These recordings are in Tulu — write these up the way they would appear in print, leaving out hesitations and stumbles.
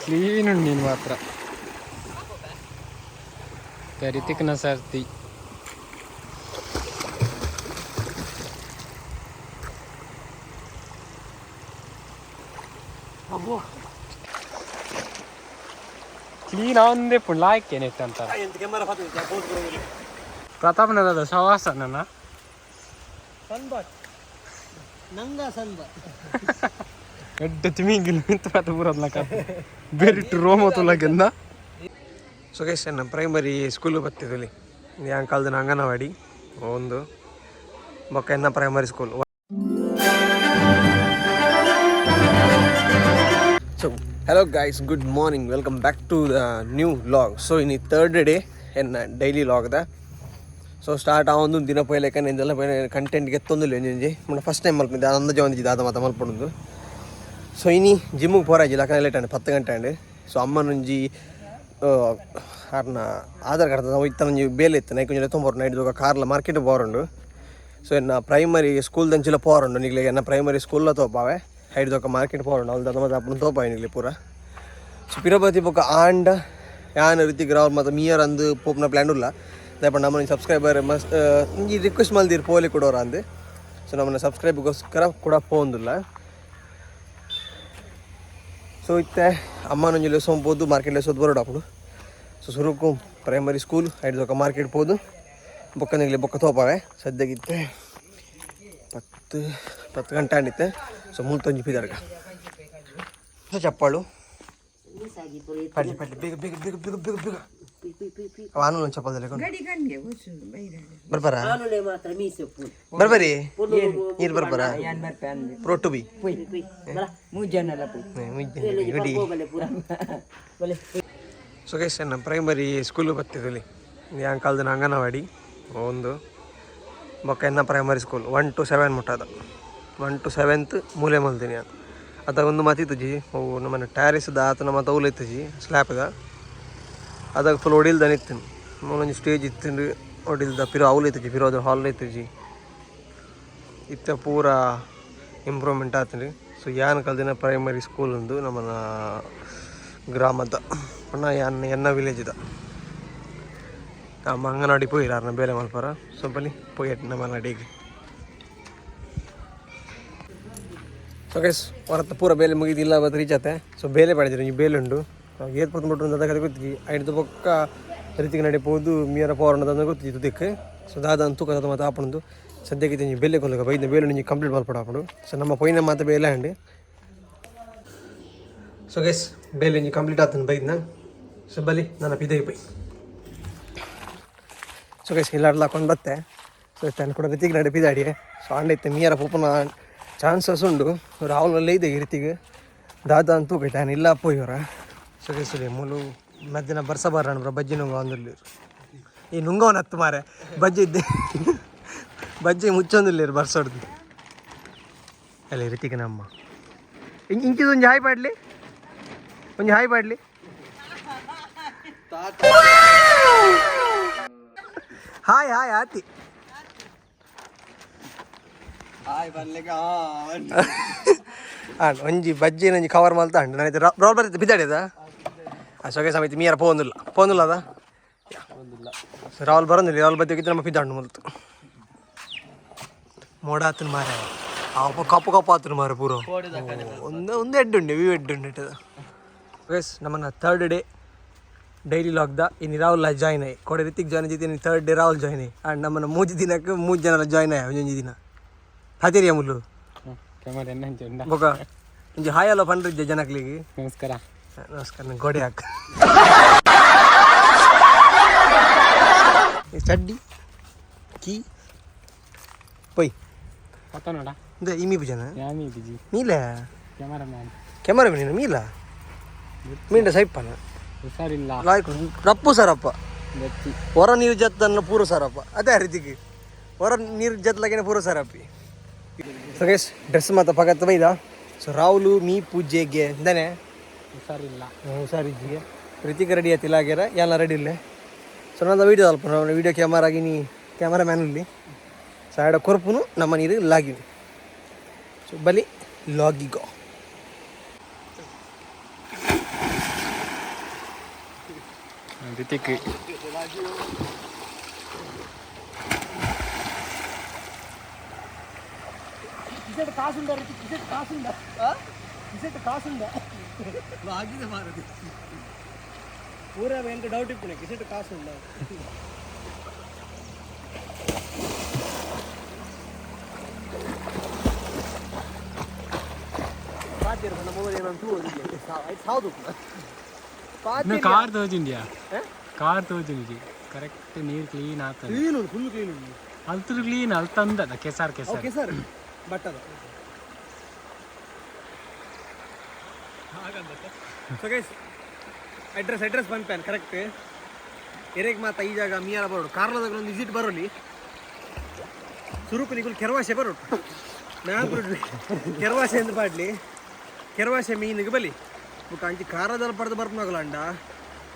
ಕ್ಲೀನ್ ಉಂಡು ನೀನು ಮಾತ್ರ. ರಿತಿಕ್ನ ಸರ್ತಿ. ಕ್ಲೀನ್ ಆವಂದೇ ಪುಂಡ್ ಲಾಯ್ಕೆ ನೆಟ್ ಅಂತಾರೆ. ಪ್ರತಾಪ್ನದ ಸವಾಸನ. ಸನ್ಬಾತ್ ನಂಗ ಸನ್ಬಾತ್. ಎಡ್ಡೆ ತಿಮಿಂಗಿಲ್ ಮಿಂತ ಮಾತ ಪೂರದ್ಲಕ ಬೇರಿಟ್ಟು ರೋಮ ತುಲಗೆಂದ. ಸೊ ಗೈಸ್, ನನ್ನ ಪ್ರೈಮರಿ ಸ್ಕೂಲ್ ಬತ್ತಿದಲ್ಲಿ ಯಾನ್ ಕಲ್ದಿನ ಅಂಗನವಾಡಿ ಒಂದು ಬೊಕ್ಕ ಎನ್ನ primary school. So hello guys, good morning, welcome back to the new vlog. So ಇನ್ನು ಥರ್ಡ್ ಡೇ ಎನ್ನ ಡೈಲಿ ಲಾಗ್ದ. ಸೊ ಸ್ಟಾರ್ಟ್ ಆವೊಂದು ದಿನ ಪೋಯ್ಲೆಕ್ಕ ಎಂದೆಲ್ಲ ಕಂಟೆಂಟ್ ಗೆತ್ತೊಂದಿಲ್ಲ. ಒಂಜಿ ಮುನ್ನ ಫಸ್ಟ್ ಟೈಮ್ ಮಲ್ಪಿ ಅಂದಾಜು ಒಂಜಿ ದಾದ ಮಾತ ಮಲ್ಪೊಂದು. ಸೊ ಇನಿ ಜಿಮ್ಗೆ ಪೋರಾಜಿ ಲಕ್ಕನ ಲೇಟ್ ಆಂಡ್, 10 ಗಂಟೆ ಆಂಡ್. ಸೊ ಅಮ್ಮನೊಂಜಿ ಆರ್ನ ಆಧಾರ್ ಕಾರ್ಡ್ ಇತ್ತ ಒಂಜಿ ಬೇಲೆ ಇತ್ತು, ನೈಕ್ ಒಂಜಿ ತೊಂಬರು ನೈಟ್ ಕಾರ್ಲ ಮಾರ್ಕೆಟ್ ಪೋರುಂಡು. ಸೊ ಎನ್ನ ಪ್ರೈಮರಿ ಸ್ಕೂಲ್ ದಂಚಿಲ ಪೋರುಂಡು ನಿಗ್ಲಿಗೆ. ಎನ್ನ ಪ್ರೈಮರಿ ಸ್ಕೂಲ್ ತೋಪಾವೆ, ಐಡ್ ದೊಕ್ಕ ಮಾರ್ಕೆಟ್ ಪೋರುಂಡು. ಅಲ್ದ ಮತ್ತೆ ಅಪ್ಪನ ತೋಪಾವೆ ನಿಗ್ಲಿ ಪೂರ. ಸೊ ಪಿರಬತಿ ಬೊಕ್ಕ ಆಂಡ ಯಾನ್ ರಿತಿಕ್ ರಾವ್ ಮತ್ತು ಮೀಯರ್ ಅಂದು ಪೋಪ್ನ ಪ್ಲ್ಯಾನ್ ಉಲ್ಲ. ದಯಪಂಡ ನಮ್ಮನ್ನ ಸಬ್ಸ್ಕ್ರೈಬರ್ ಮಸ್ತ್ ಇಂಜಿ ರಿಕ್ವೆಸ್ಟ್ ಮಲ್ದಿರು ಪೋಲಿ ಕೊಡೋರ ಅಂದು. ಸೊ ನಮ್ಮನ್ನ ಸಬ್ಸ್ಕ್ರೈಬ್ಗೋಸ್ಕರ ಕೂಡ ಪೋಂದಿಲ್ಲ. ಸೊ ಇತ್ತೆ ಅಮ್ಮನೊಂಜಿ ಲೆಸೊಂದು ಮಾರ್ಕೆಟ್ ಲೆಸೋದು ಬರೋಡು ಅಪ್ಪಡು. ಸೊ ಸುರುಕು ಪ್ರೈಮರಿ ಸ್ಕೂಲ್ ಐಡ್ ದೊಕ್ಕ ಮಾರ್ಕೆಟ್ ಪೋದು ಬೊಕ್ಕ ನಿಗ್ಲಿ ಬೊಕ್ಕ ತೋಪಾವೆ. ಸದ್ಯಗಿತ್ತೆ ಪತ್ತು 10 ಗಂಟೆ ಆಂಡಿತ್ತೆ. ಸೊ ಮುಲ್ತೊಂಜಿ ಪಿದರ್ಗ ಚಪ್ಪಾಳು ಪಡ್ಲಿ ಪಡ್ಲಿ, ಬೇಗ ಬೇಗ ಬೇಗ ಬೇಗ ಬೇಗ ಬೇಗ. ವಾನು ಚಪ್ಪಲ್ ಬರ್ಬಾರ ಬರ್ಬರಿ ನೀರು ಬರ್ಬಾರ ಪ್ರೋಟು ಬಿ. ಬಿಡಿ. ಸೊ ಗೈಸ್, ನನ್ನ ಪ್ರೈಮರಿ ಸ್ಕೂಲ್ ಬತ್ತಿದಲ್ಲಿ ಯಾನ್ ಕಲ್ದಿನ ಅಂಗನವಾಡಿ ಒಂದು ಬೊಕ್ಕ ಎನ್ನ ಪ್ರೈಮರಿ ಸ್ಕೂಲ್ 1 to 7 ಮುಟ್ಟದ. 1 to 7 ಮೂಲೆ ಮಲ್ದಿನಿ ನಾನು. ಅದ ಒಂದು ಮಾತಿತ್ತುಜಿ, ಅವು ನಮ್ಮನೆ ಟ್ಯಾರಿಸ್ದ ಆತನ ಮತ್ತು ಅವ್ಲು ಇತ್ತುಜಿ ಸ್ಲ್ಯಾಪ್ದ. ಅದಾಗ ಫುಲ್ ಒಡಿಲ್ದನ ಇತ್ತು. ಒಂಜಿ ಸ್ಟೇಜ್ ಇತ್ತು ಒಡಿಲ್ದ. ಪಿರೋ ಅವ್ಲು ಇತ್ತುಜಿ, ಪಿರೋ ಅದ್ರ ಹಾಲ್ ಇತ್ತುಜಿ. ಇತ್ತ ಪೂರ ಇಂಪ್ರೂವ್ಮೆಂಟ್ ಆತಂಡು. ಸೊ ಯಾನ್ ಕಲ್ದಿನ ಪ್ರೈಮರಿ ಸ್ಕೂಲ್ ಒಂದು ನಮ್ಮನ ಗ್ರಾಮದ ಪಂಡ ಯಾನ್ ಎನ್ನ ವಿಲೇಜ್ದ. ನಮ್ಮ ಅಂಗನವಾಡಿ ಪೋಯಿರ ಬೇಲೆ ಮಲ್ಪರ. ಸೊ ಬಲಿ ಪೋಯಟ್ ನಮ್ಮ ನಡಿಗೆ. ಸೊ ಗೈಸ್, ಹೊರತ ಪೂರ ಬೇಲೆ ಮುಗಿದಿಲ್ಲ ಬತ್ತು ರೀಚ್ ಆತೆ. ಸೊ ಬೇಲೆ ಪಡೆದಿರ ಈ ಬೇಲೆ ಉಂಡು. ಏತ್ ಪೊತ್ತು ಮುಟ್ಟು ಅಂತ ಗೊತ್ತಿಜಿ. ಐಡ್ದು ಬೊಕ್ಕ ರೀತಿಗೆ ನಡೆ ಪೋದು ಮೀರ ಪೋರಣ ದಂದ ಗೊತ್ತಿಜಿ ತುದಿಕ್. ಸೊ ದಾದ ಅಂತೂ ಕದ ಮತ್ತೆ ಆಪಣದು. ಸದ್ಯಕ್ಕೆ ಒಂಜಿ ಬೇಲೆ ಕೊಲ್ಲಗ ಬೈದ ಬೇಲೆ ಒಂಜಿ ಕಂಪ್ಲೀಟ್ ಮಲ್ಪಡ ಆಪುಂಡು. ಸೊ ನಮ್ಮ ಪೋಯಿನ ಮಾತ ಬೇಲೆ ಅಂಡ್. ಸೊ ಗೈಸ್, ಬೇಲೆ ಒಂಜಿ ಕಂಪ್ಲೀಟ್ ಆತನ ಬೈದ್ನ. ಸೊ ಬಲಿ ನನ್ನ ಪಿದೈ ಪೈ. ಸೊ ಗೈಸ್, ಇಲ್ಲ ಹಾಕೊಂಡು ಬತ್ತೆ. ಸೊ ತನ್ನ ಕೂಡ ರಿತಿಗೆ ನಡೆ ಪಿದಾಡಿ. ಸೊ ಆಂಡೈತೆ ಮೀರ ಪೋಪುನ ಚಾನ್ಸಸ್ ಉಂಡು. ರಾಹುಲ್ ಇದೆ ರಿತಿಗೆ ದಾದ ಅಂತೂ ಕೈತಾನೆ ಇಲ್ಲ ಪೋಯವರ. ಸೊ ಗೈಸ್, ಮೂಲು ಮಧ್ಯಾಹ್ನ ಬರ್ಸ ಬಾರ ಬ್ರ ಬಜ್ಜಿ ನುಂಗ ಒಂದಿಲ್ಲ. ಈ ನುಂಗವನ ಹತ್ತು ಮಾರೆ ಬಜ್ಜಿ ಇದ್ದೆ ಬಜ್ಜಿ ಮುಚ್ಚೊಂದಿಲ್ಲ ಬರ್ಸೋಡ್ದು. ಅಲ್ಲಿ ರಿತಿಗೆ ನಮ್ಮ ಇಂಚಿದ ಒಂಜಿ ಹಾಯ್ ಪಾಡ್ಲಿ, ಒಂಜಿ ಹಾಯ್ ಪಾಡ್ಲಿ. ಹಾಯ್ ಹಾಯ್ ಆತಿ. ಒಂಜಿ ಬಜ್ಜಿ ಒಂಜಿ ಕವರ್ ಮಲ್ತ ಅಂಡ್ ನಾನು ರೋಲ್ ಬರ್ತೈತೆ ಬಿದ್ದಾಡಿದ. ಆ ಸೊಗೆ ಸಮೇತ ಮೀರ ಪೋಂದಿಲ್ಲ ಪೋಂದಿಲ್ಲ ಅದ. ಸೊ ರಾಹುಲ್ ಬರೋದಿಲ್ಲ. ರಾಹುಲ್ ಬತ್ತಿ ನಮ್ಮ ಪಿದ್ದಾಂಡು ಮುಲ್ತು. ಮೋಡ ಆತನ ಮಾರ, ಅಪ್ಪ ಕಪ್ಪು ಕಪ್ಪು ಆತನ ಮಾರ ಪೂರ. ಒಂದು ಒಂದು ಎಡ್ಡು ಉಂಡೆ ವ್ಯೂ ಎಡ್ಡು ಉಂಡೆ ಇಟ್ಟದ. ಗೈಸ್, ನಮ್ಮನ್ನ ಥರ್ಡ್ ಡೇ ಡೈಲಿ ಲಾಗ್ದ ಇನ್ನು ರಾಹುಲ್ ಜಾಯ್ನ್ ಆಯಿ. ಕೊಡೆ ರಿತಿಕ್ ಜಾಯ್ನ್ ಇದ್ದೀನಿ, ಥರ್ಡ್ ಡೇ ರಾಹುಲ್ ಜಾಯ್ನ್ ಆಯಿ. ಆ್ಯಂಡ್ ನಮ್ಮನ್ನ ಮೂಜಿ ದಿನಕ್ಕೆ ಮೂರು ಜನ ಜಾಯ್ನ್ ಆಯ್ ಒಂಜೊಂಜಿ ದಿನ ಹಾತಿರಿಯ ಮುಲ್ಲು. ಕ್ಯಾಮರಾ ಎನ್ನ? ಬೊಕ ಒಂಜಿ ಹಾಯ್ ಅಲ್ಲ ಪಂಡ್ರಿಜ್ಜ ಜನಕ್ಲಿಗೆ. ನಮಸ್ಕಾರ. ನಮಸ್ಕಾರ. ನಂಗೆ ಗೋಡೆ ಹಾಕ್ ಈ ಚಡ್ಡಿ ಕೀ ಪೊಯ್. ಪತ್ತ ನೋಡ. ಇಂದ ಇಮಿ ಪೂಜನ. ಯಾಮಿ ಬಿಜಿ. ಮೀಲ. Camera man. ಕ್ಯಾಮರಾ ಮೀನ ಮೀಲ ಮೀಂಡ ಸೈಪನ. ಹುಷಾರಿಲ್ಲ. ಲಾಯ್ಕ್ ರಪ್ಪು ಸರಪ್ಪ. ಗಟ್ಟಿ. ಹೊರ ನೀರು ಜತ್ತನ್ನ ಪೂರ ಸರಪ್ಪ. ಅದೇ ರೀತಿಗೆ ಹೊರ ನೀರು ಜತ್ಲಾಗೇನೆ ಪೂರ ಸರಪ್ಪಿ. ಸೊ ಗೈಸ್, ಡ್ರೆಸ್ ಮಾತ ಪಗತ್ತ ಬೈದ. ಸೊ ರಾಹುಲು ಮೀ ಪೂಜೆಗೆ ಇಂದಾನೆ. ಹುಷಾರಿಲ್ಲ. ಹುಷಾರಿಜ್ಜಿಗೆ ರಿತಿಕ್ ರೆಡಿ ಆಯ್ತಿಲ್ಲ ಆಗ್ಯಾರ ಎಲ್ಲ ರೆಡಿ ಇಲ್ಲೇ. ಸೊ ನಂದು ವೀಡಿಯೋ ಅಲ್ಪ ನಮ್ಮ ವೀಡಿಯೋ ಕ್ಯಾಮರಾ ಆಗಿನಿ, ಕ್ಯಾಮರಾ ಮ್ಯಾನ್ ಇಲ್ಲಿ. ಸೊ ಆಡ ಕೊರ್ಪುನು ನಮ್ಮ ನೀರು ಲಾಗಿನಿ. ಸೊ ಬಲಿ ಲಾಗಿಗೋ. ರಿತಿಕ್ ಕಿಸೆಟ್ ಕಾಸುಂಡ ರಿತಿಕ್, ಕಿಸೆಟ್ ಕಾಸುಂಡ, ಕಿಸೆಟ್ ಕಾಸುಂಡ. ಆಗಿದೆ ಮಾರದು. ಪೂರ ಎಂತ ಡೌಟ್ ಇಪ್ಪುನೆ, ಕಿಸೆಟ್ ಕಾಸುಂಡ. ಪಾತಿರ ನಮ್ಮ ಮೊಬೈಲ್ ಏನಂತ ಸಾವು. ಇನ್ನು ಕಾರ್ ತೋಜಿಂದ್ಯಾ? ಕಾರ್ ತೋಜಿಂಜಿ, ಕರೆಕ್ಟ್ ನೀರು ಕ್ಲೀನ್ ಆಗ್ತದೆ. ಕ್ಲೀನ್ ಉಂಟು, ಫುಲ್ ಕ್ಲೀನ್ ಉಂಟು. ಅಲ್ತುರು ಕ್ಲೀನ್ ಅಲ್ತಂದದ ಕೆಸಾರ್ ಕೆಸಾರ್. ಓಕೆ ಸರ್, ಬಟ್ ಅದು. ಸೊ ಗೈಸ್, ಅಡ್ರೆಸ್ ಅಡ್ರೆಸ್ ಪನ್ಪೇನ್ ಕರೆಕ್ಟ್. ಎರೆಗ್ ಮಾತ ಈ ಜಾಗ ಮೀಯಾರ ಬರೋಡು, ಕಾರ್ಲದಾಗ ಒಂದು ವಿಸಿಟ್ ಬರೋಲಿ. ಸುರುಕು ನಿಗುಲ್ ಕೆರವಾಸೆ ಬರೋಡು, ಮ್ಯಾಪ್ ಕೆರವಾಸೆ ಎಂದು ಪಾಡ್ಲಿ, ಕೆರವಾಸೆ ಮೀನಿಗೆ ಬಲಿ. ಬುಕ್ಕ ಅಂಚಿ ಕಾರದಲ್ಲಿ ಪಡೆದು ಬರ್ಪನಾಗಲ ಅಂಡ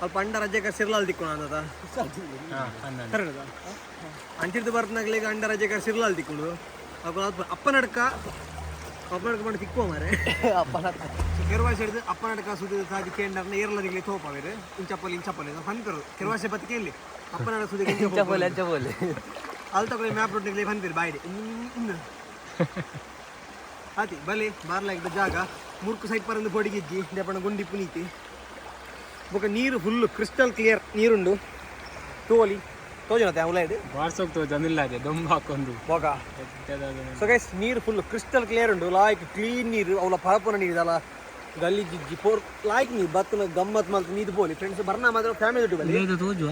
ಅಲ್ಪ ಅಂಡ ರಜೆಕ ಸಿರ್ಲಾಲ್ ದಿಕ್ಕು ಅಂದದ. ಹಾಂ, 12. ಕರೆದ ಅಂಚಿರ್ದು ಬರ್ಪನಾಗಲಿ ಅಂಡ ರಜೆಕ ಸಿರ್ಲಾಲ್ ದಿಕ್ಕುಂಡು. ಅಪ್ಪ ಅಪ್ಪನಡ್ಕ ಅಪ್ಪನಡ್ಕ ಮಾಡಿ ತಿಕ್ಕುವ ಮಾರೆ. ಕೆರವಾಸೆ ಹಿಡಿದು ಅಪ್ಪನಡ್ಕ ಸುದ್ದಿ ಸಾದಿ ಕೇಂದ್ರ ಏರ್ಲದಿಗೆ ತೋಪಾವೇರು. ಇಂಚಪ್ಪಲಿ ಇಂಚಪ್ಪಲಿ ಫನ್ಪೇರು ಕೆರವಾಸೆ ಬತ್ತಿಗೆ ಇಲ್ಲಿ ಅಪ್ಪನಡ್ಕ ಸುದ್ದಿ ಇಂಚಪ್ಪಲಿ ಅಂಚಪಲ್ಲಿ. ಅಲ್ಲಿ ತಗೊಳ್ಳಿ, ಮ್ಯಾಪ್ ರೋಡ್ನಿಗೆ ಫನ್ಪೇರು ಬಾಯಿಡಿ ಇನ್ನು ಆತಿ ಬಲಿ ಬಾರ್ಲಾಗಿದ್ದ ಜಾಗ. ಮುರ್ಕು ಸೈಡ್ ಪರಂದು ಬೊಡಿಗಿಜ್ಜಿ ದೇಪಣ ಗುಂಡಿ ಪುನೀತಿ. ಬೊಕ ನೀರು ಫುಲ್ ಕ್ರಿಸ್ಟಲ್ ಕ್ಲಿಯರ್ ನೀರುಂಡು, ತೋಲಿ ತೋಜನತೆ ಅವಲ ಇದು. ವಾಟ್ಸಪ್ ತೋಜಂದಿಲ್ಲ, ಅದೇ ದೊಂಬ ಹಾಕೊಂಡು. ಬೊಕ ಸೊ ಗೈಸ್, ನೀರು ಫುಲ್ ಕ್ರಿಸ್ಟಲ್ ಕ್ಲಿಯರ್ ಉಂಡು, ಲಾಯ್ಕ್ ಕ್ಲೀನ್ ನೀರು. ಅವಲ ಪರಪುನ ನೀರು ಅಲ್ಲ, ಗಲ್ಲಿಜಿಜ್ಜಿ ಪೋರ್ ಲಾಯ್ಕ್ ನೀರು ಬತ್ತನ ಗಮ್ಮತ್ ಮಲ್ತ್ ನೀರು ಬೋಲಿ. ಫ್ರೆಂಡ್ಸ್ ಬರ್ನ ಮಾತ್ರ ಫ್ಯಾಮಿಲಿ ಉಂಟು ಬಲಿ. ತೋಜುವ.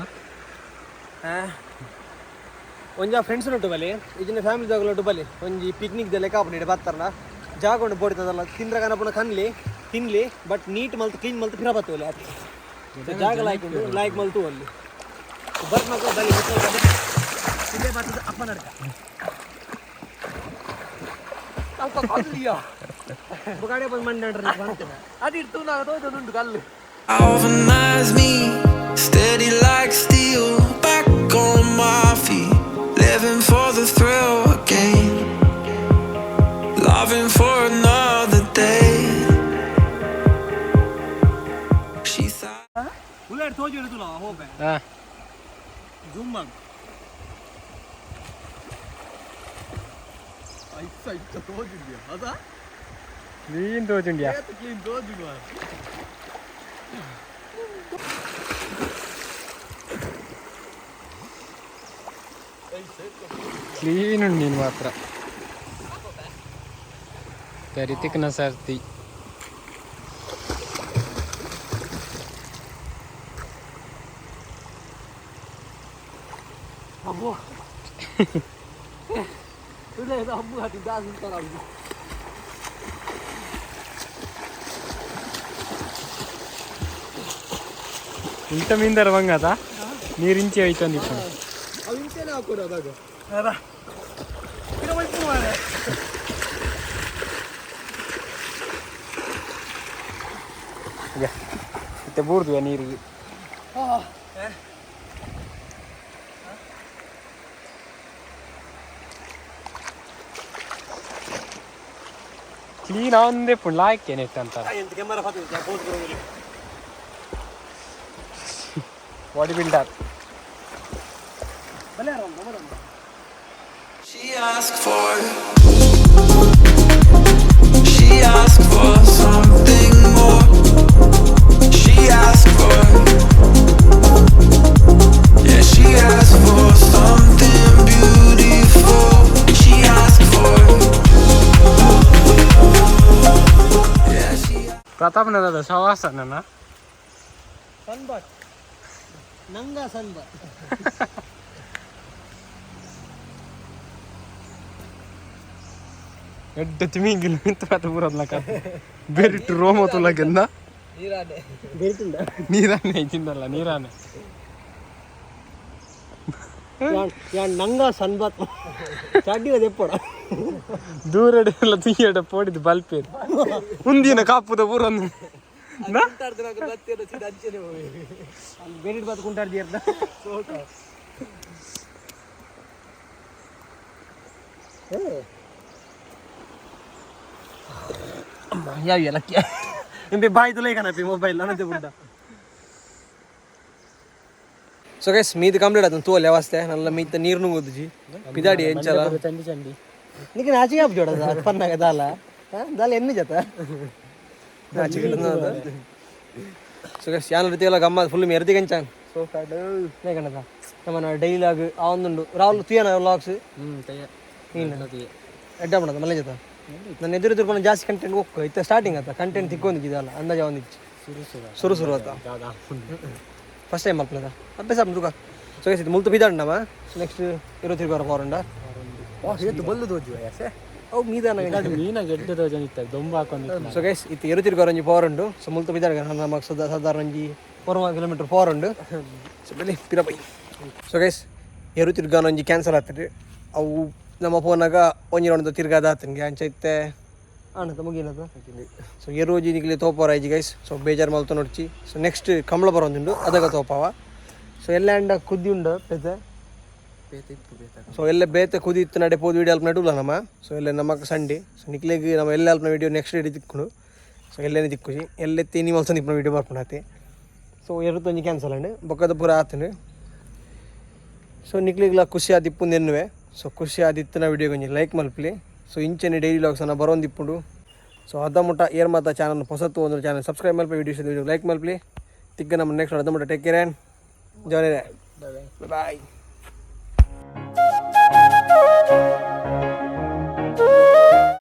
ಒಂಜ ಫ್ರೆಂಡ್ಸ್ ಉಂಟು ಬಲಿ, ಇದನ್ನ ಫ್ಯಾಮಿಲಿ ಜಾಗಲ ಉಂಟು ಬಲಿ. ಒಂಜಿ ಪಿಕ್ನಿಕ್ ದ ಲೆಕ್ಕ ಆಪುಂಡು. ಬತ್ತಾರನ ಜಾಗ ಉಂಡು ಬೋಡಿತದಲ್ಲ, ತಿಂದ್ರ ಕನಪುನ ಕನ್ಲಿ ತಿನ್ಲಿ, ಬಟ್ ನೀಟ್ ಮಲ್ತ್ ಕ್ಲೀನ್ ಮಲ್ತ್ ಪಿರ ಬತ್ತುವಲ್ಲಿ ಆತಿ. ಸೊ ಜಾಗ ಲಾಯ್ಕ್ ಉಂಡು, ಲಾಯ್ಕ್ ಮಲ್ತು ಅಲ್ಲಿ ಬರ್ ಮಕ್ಕಳು ಬಲಿ. ಇಲ್ಲೇ ಬರ್ತದೆ ಅಪ್ಪ ನಡ್ಕ ಅಲ್ಪ ಕಲ್ಲಿಯ. ಬುಗಾಡೆ ಬಂದು ಮಂಡ್ರಿ ಬಂತೇನೆ. ಅದು ಇಟ್ಟು ನಾವು ತೋಜದುಂಟು ಕಲ್ಲು. Galvanize me, steady like steel, back on my feet, living for the thrill again, loving for another day. She thought. ಉಲ್ಲಾಡ್ ತೋಜು ಇಡುತ್ತಲ್ಲ ಹೋಪೆ. ಹಾಂ. ಜೂಮ್ ಮಾಡು. ಐಸ ಐಸ ತೋಜಿದ್ಯಾ ಅದಾ? ಕ್ಲೀನ್ ತೋಜುಂಡ್ಯಾ? ಕ್ಲೀನ್ ತೋಜು. ಕ್ಲೀನ್ ಉಂಡು ನೀನು ಮಾತ್ರ ರಿತಿಕ್ನ ಸರ್ತಿ. ಅಬ್ಬೋ, ಇಲ್ಲ ಇದು ಅಬ್ಬು ಹಾಕಿ ದಾಸ್ ಅಂತಾರೆ ಅವ್ರಿಗೆ. ಇಂತ ಮೀಂದರ ಬಂಗದ ನೀರಿಂಚಿ ಹೋಯ್ತು ಅಂದಿಪ್ಪು. ಅವು ಇಂಚೆನೆ ಹಾಕೋದು ಅದಾಗ. ಮಾರೆ. ಮತ್ತೆ ಬೂರ್ದುವ ನೀರಿಗೆ. ಕ್ಲೀನ್ ಆವಂದೇ ಪುಂಡ್ ಲಾಯ್ಕೆ ನೆಟ್ ಅಂತಾರೆ. ಎಂತ ಕ್ಯಾಮರಾ ಫಾತಿದೆ ಪೋಸ್ ಬರೋದಿಲ್ಲ. ಬಾಡಿ ಬಿಲ್ಡರ್. ಬಲೆ ಆರಾಮ್ ಬಲೆ. She asked for, she asked for something more. She asked for, yeah, she asked for something beautiful. She asked for, yeah, she. ಪ್ರತಾಪ್ನದ ಸವಾಸ ನನ್ನ. ಸನ್ಬಾಟ್ ನಂಗ ಸನ್ಬಾಟ್. ಎಡ್ಡೆ ತಿಮಿಂಗಿಲ್ಲ ಇಂತ ಪೂರದ್ಲ ಬೇರಿಟ್ಟು ರೋಮ ತುಲಗೆಂದ. ನೀರಾನೆ. ಬೆರಿತುಂಡ. ನೀರಾನೆ ತಿಂದಲ್ಲ, ನೀರಾನೆ. ಯಾನ್ ನಂಗ ಸನ್ಬಾತ್ ಚಡ್ಡಿ ಎಪ್ಪಡ. ದೂರಡೆ ಎಲ್ಲ ತುಯ್ಯಡ ಪೋಡಿದ್ ಬಲ್ಪೇರು ಉಂದಿನ ಕಾಪುದ ಪೂರೊಂದು. ಸೀದಾ ಅಂಚೆನೆ ಹೋಗಿ. ಬೇರೆ ಬಾತ್ ಕುಂಟಾಡ್ದಿ ಅರ್ಧ. ಯಾವ ಲಕ್ಕಿ ಇಂಬೆ ಬಾಯಿ ತುಲೈ ಕನಪಿ ಮೊಬೈಲ್ ಅನ್ನತೆ ಬುಡ್ಡ. ಸೊ ಗೈಸ್, ಮೀದು ಕಂಪ್ಲೀಟ್ ಆಯ್ತು. ತೂವಲ್ಲಿ ವ್ಯವಸ್ಥೆ ನಲ್ಲ ಮೀತ ನೀರು ನುಂಗುದುಜಿ ಪಿದಾಡಿ ಎಂಚಲ. ಚಂಡಿ ಚಂಡಿ. ನಿಕ್ಕೆ ನಾಚಿಗೆ ಆಪ್ ಜೋಡದ ಪನ್ನಾಗ ದಾಲ ದಾಲ ಎನ್ನು ಜತ. ಸೊ ಗೈಸ್, ಯಾನ ರೀತಿ ಎಲ್ಲ ಗಮ್ಮ ಫುಲ್ ಮೆರ್ದಿ ಕಂಚಾನ್. ಸೊ ಫ್ಯಾಟ್. ಕಣದ ನಮ್ಮನ ಡೈಲಾಗ್ ಆ ಒಂದುಂಡು ರಾಹುಲ್ ತುಯನ ವ್ಲಾಗ್ಸ್. ತಯ್ಯ. ಎಡ್ಡ ಮಾಡೋದು ಮಲ್ಲೆ ಜೊತೆ ನನ್ನ ಎದುರು ಎದುರು ಜಾಸ್ತಿ ಕಂಟೆಂಟ್ ಹೋಗ್ಕೊ ಇತ್ತ ಸ್ಟಾರ್ಟಿಂಗ್ ಆತ ಕಂಟೆಂಟ್ ತಿಕ್ಕೊಂದಿದ್ದಲ್ಲ ಅಂದಾಜ ಒಂದಿಚ್ಚು. ಸುರು ಸುರು. ಸುರು ಸುರು ಆತ. ದಾದಾ. ಫಸ್ಟ್ ಟೈಮ್ ಮಲ್ಪನದ ಅಭ್ಯಾಸ ತುಕ. ಸೊ ಗೈಸ್, ಇದು ಮುಲ್ತು ಬಿದಾಡ್ ನಮ್ಮ ನೆಕ್ಸ್ಟ್ ಇರೋ ತಿರುಗಾರ ಪೋರಂಡ. ಬಲ್ಲು ತೋಜು ಅವು ಮೀದಾನ. ಮೀನ ಗೆಡ್ಡೆ ತೋಜನ್ ಇತ್ತ ದೊಂಬ ಹಾಕೊಂಡಿತ್ತು. ಸೊ ಗೈಸ್, ಇತ್ತು ಎರು ತಿರುಗಾರ ಒಂಜಿ ಪವರ್ ಉಂಡು. ಸೊ ಮುಲ್ತು ಬಿದಾಡ್ ನಮಕ್ ಸದಾ ಸಾಧಾರಣ ಒಂಜಿ 4 ಕಿಲೋಮೀಟರ್ ಪವರ್ ಉಂಡು. ಸೊ ಬಲಿ ಪಿರಪೈ. ಸೊ ಗೈಸ್, ಎರು ತಿರ್ಗಾನ ಒಂಜಿ ಕ್ಯಾನ್ಸಲ್ ಆಗ್ತದೆ. ಅವು ನಮ್ಮ ಫೋನಾಗ ಒಂಜಿ ರೌಂಡ್ ತಿರ್ಗಾದ ಆತನಿಗೆ ಅಂಚ ಇತ್ತೆ. ಆಣದ ಮುಗಿನದು. ಸೊ ಎರೋಜಿ ನಿಕ್ಲೆ ತೋಪಾರ ಐಜಿ ಗೈಸ್. ಸೊ ಬೇಜಾರು ಮಲ್ತು ನೋಡ್ಚಿ. ಸೊ ನೆಕ್ಸ್ಟ್ ಕಂಬಳ ಬರೋದುಂಡು, ಅದಗ ತೋಪಾವ. ಸೊ ಎಲ್ಲ ಅಂಡ ಕುದ್ದಿ ಉಂಡು ಪೆದ್ದ. ಸೊ ಎಲ್ಲ ಬೇತೆ ಕುದಿ ಇತ್ತು ನಡೆ ಪೋದು ವೀಡಿಯೋ ಅಲ್ಪ ನಡುಲ್ಲ ನಮ್ಮ. ಸೊ ಎಲ್ಲ ನಮಕ್ ಸಂಡೆ. ಸೊ ನಿಕ್ಲೆಗ್ ನಮ್ಮ ಎಲ್ಲ ಅಲ್ಪನ ವೀಡಿಯೋ ನೆಕ್ಸ್ಟ್ ಡೇ ತಿಕ್ಕೊಂಡು. ಸೊ ಎಲ್ಲೇನೆ ತಿಕ್ಕುಜಿ ಎಲ್ಲೆತ್ತಿ ನೀವು ಮಲ್ಸೊಂದು ಇಪ್ಪನ ವೀಡಿಯೋ ಬರ್ಪುಂಡಾತೆ. ಸೊ ಎರತ್ತೊಂಜಿ ಕ್ಯಾನ್ಸಲ್ ಅಂಡ್. ಬೊಕ್ಕದ ಪೂರ ಆತನು. ಸೊ ನಿಕ್ಲೆಗ್ಲ ಖುಷಿ ಆದಿಪ್ಪುಂದು ಎನ್ನುವೆ. ಸೊ ಖುಷಿ ಆದಿತ್ತಿನ ವೀಡಿಯೋ ಒಂಜಿ ಲೈಕ್ ಮಲ್ಪಲಿ. ಸೊ ಇಂಚನೆ ಡೈಲಿ ವ್ಲಾಗ್ಸ್ ಅನ್ನ ಬರೋಂದಿಪ್ಪುಂಡು. ಸೊ ಅದ ಮುಟ್ಟ ಏರ್ ಮಾತ ಚಾನಲ್ ಹೊಸತು ಒಂದು ಚಾನಲ್ ಸಬ್ಸ್ಕ್ರೈಬ್ ಮಲ್ಪ, ವೀಡಿಯೋ ವೀಡಿಯೋ ಲೈಕ್ ಮಲ್ಪಲಿ. ತಿಕ್ಕ ನಮ್ಮ ನೆಕ್ಸ್ಟ್. ಅದ ಮುಟ್ಟ ಟೇಕ್ ಕೇರ್ ಆ್ಯಂಡ್ ಜಾನಿ. ಬಾಯ್.